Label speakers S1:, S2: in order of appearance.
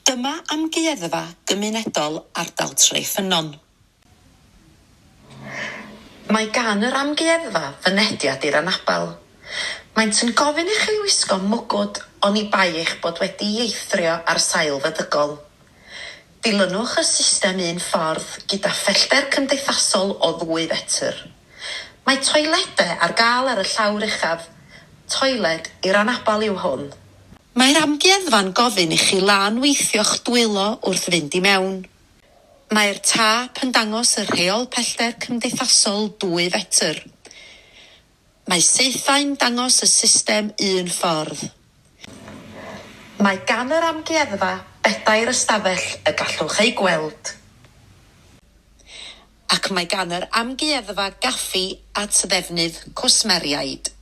S1: Dyma amgueddfa gymunedol ardal Treffynnon. Mae gan yr amgueddfa fynediad i'r anabl. Maent yn gofyn i chi wisgo mwgwd oni bai eich bod wedi'i eithrio ar sail feddygol. Dilynwch y system un ffordd gyda phellter cymdeithasol o ddwy fetr. Mae toiledau ar gael ar y llawr uchaf. Toiled i'r anabl yw hwn. Mae'r amgueddfa'n gofyn i chi lân-weithio'ch dwylo wrth fynd i mewn. Mae'r tâp yn dangos y rheol pellter cymdeithasol dwy fetr. Mae saethau'n dangos y system un ffordd. Mae gan yr amgueddfa bedair ystafell y gallwch eu gweld. Ac mae gan yr amgueddfa gaffi at ddefnydd cwsmeriaid.